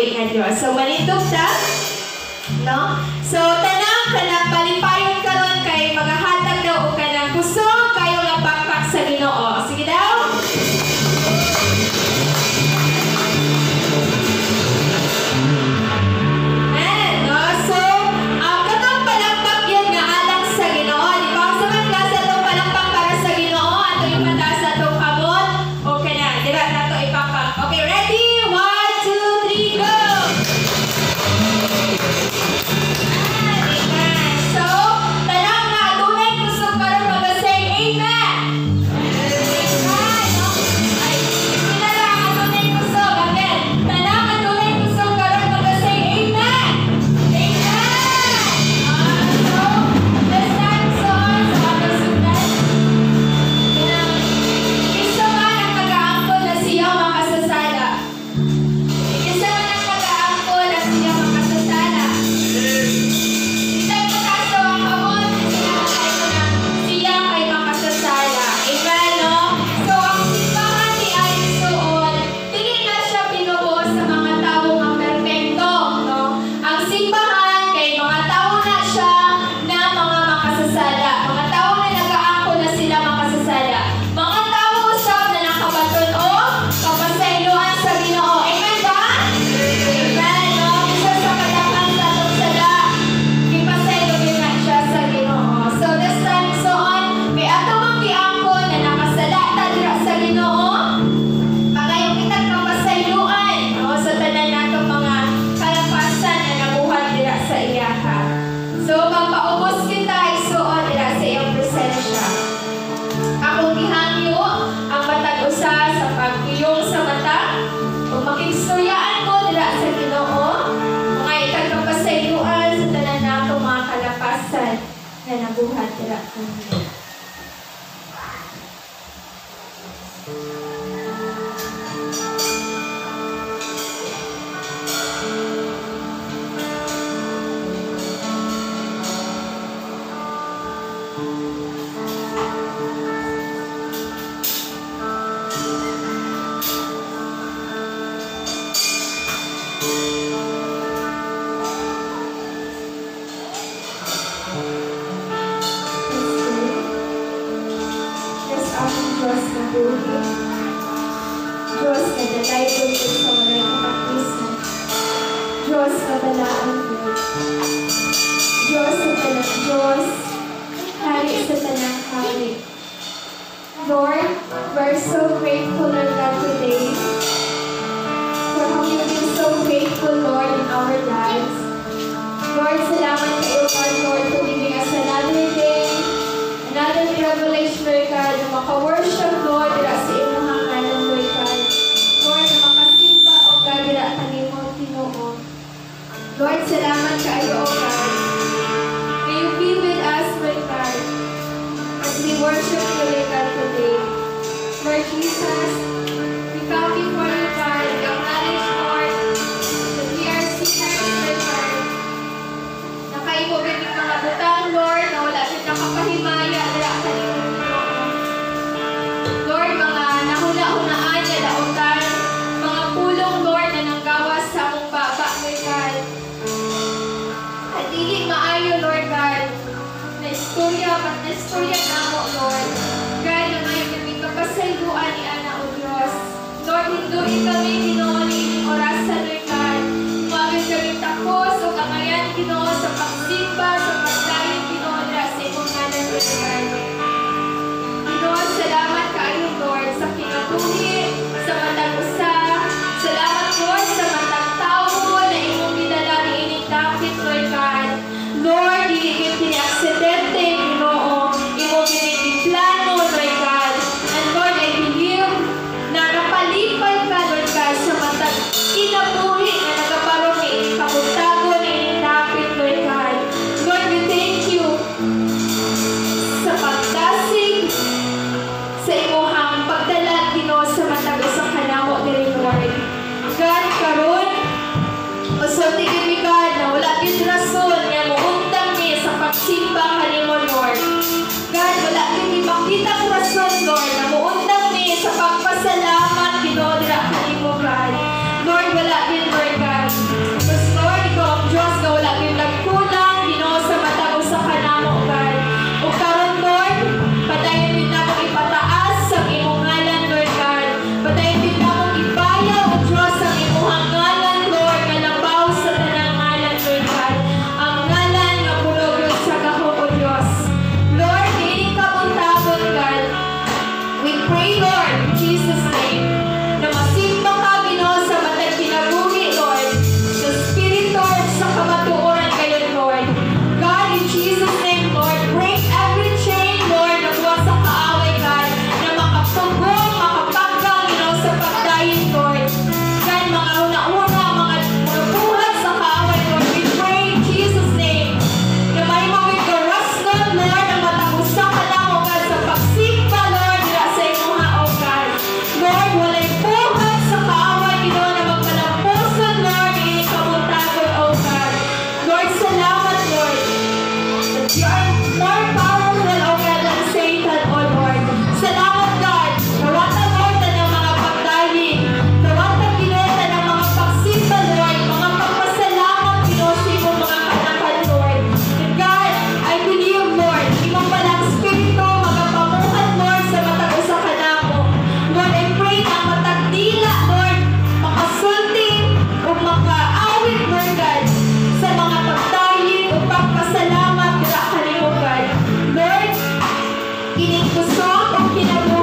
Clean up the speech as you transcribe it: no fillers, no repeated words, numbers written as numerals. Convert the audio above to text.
kinabuhi nga Dios. So manindog ta, no? So tanang kanang palipayon karon kay magahatag daw og kanang kusog kayo nga pakpak sa Ginoo. Sige daw. Amen, no? So, ang katong palakpak yun nga alang sa Ginoo, di ba? Sa mga klase atong palakpak para sa Ginoo, ato ipataas atong kamot, okay na, dira nato ipakpak. Okay, ready? 1, 2, 3, go! Amen. So, tanang nga adunay kusog karon maga-say amen. Amen. No? Ay, kinara ang adunay kusog. Again, tanang adunay kusog karon maga-say amen. Amen. So, let's start so on sa atong sugdan. Kanang kinsa man ang nagaangkon na siya makasasala? Kinsa man ang nagaangkon na siya makasasala? Kita'y pataas daw ang kamot, kasi nakakaito na siya kay makasasala. Amen, no? So, ang simbahan ni Igsoon, dili na siya binuo sa mga tao nga perpekto, no? Ang simbahan kay mga tao na siya na mga makasasala. Mga tao na nagaangkon na sila makasasala. Mga tao usab na nakabaton o kapasayloan sa Ginoo. Amen ba? Amen, no? Isa sa kadakan sa atong sala, gipasaylo gyud na siya sa Ginoo. So this time, so on, kay ato mang giangkon na nakasala ta dira sa Ginoo, pangayo kitang kapasayloan, no, sa tanan natong mga kalapasan na nabuhat dira sa iyaha. So magpaubos kita, igsoon, dira sa iyang presensya. Akong gihangyo ang matag usa sa pagpiyong sa mata ug makigsuyaan mo dira sa Ginoo, mga ikagkapasayloan sa tanan natong mga kalapasan na nabuhat dira kanimo. Let's pray. Diyos among Diyos na buhi, Diyos na dalaygon sa walay katapusan, Diyos na balaan mo, Diyos sa tanang Diyos, Hari sa tanang hari. Lord, we are so grateful, Lord God, today for how you've been so faithful, Lord, in our lives. Lord, salamat kayo, God, Lord, for giving us another day, another privilege, Lord God, na maka-worship, Lord, dira sa imong ngalan, Lord God. Lord, na makasimba, O God, dira kanimo, Ginoo. Lord, salamat kaayo, O God. May you be with us, Lord God, as we worship you, Lord God, today. Lord Jesus, we come before you, God. We acknowledge, Lord, that we are sinners, Lord God. Nakahimo gyud ning mga butang, Lord, na wala gyud nakapahimaya dira kanimo, Ginoo. Lord, mga nahuna-hunaan nga dautan, mga pulong, Lord, na nanggawas sa among baba, Lord God. At dili maayo, Lord God, na istorya, pat na istorya namo, Lord. God, na may kami kapasayloan ni Ana, O Diyos. Lord, hinduin kami, Ginoo, ni ining orasan, Lord God. Umabot kami takos o kangayan, Ginoo, sa pagsimba, sa pagdayon, Ginoo, dira sa imong ngalan, Lord God. Ginoo, salamat kaayo, Lord, sa kinabuhi, sa matag usa. Salamat, Lord, sa matag tawo na imong gidala ni ining dapit, Lord God. Lord, dili gyud kini aksidente, Ginoo. Imo gyud plano, Lord God. And Lord, I believe na napalipay ka, Lord God, sa matag kinabuhi na nagabarong ni ining kabuntagon ni ining dapit, Lord God. Lord, we thank you sa pag Kining kusog ug kinabuhi.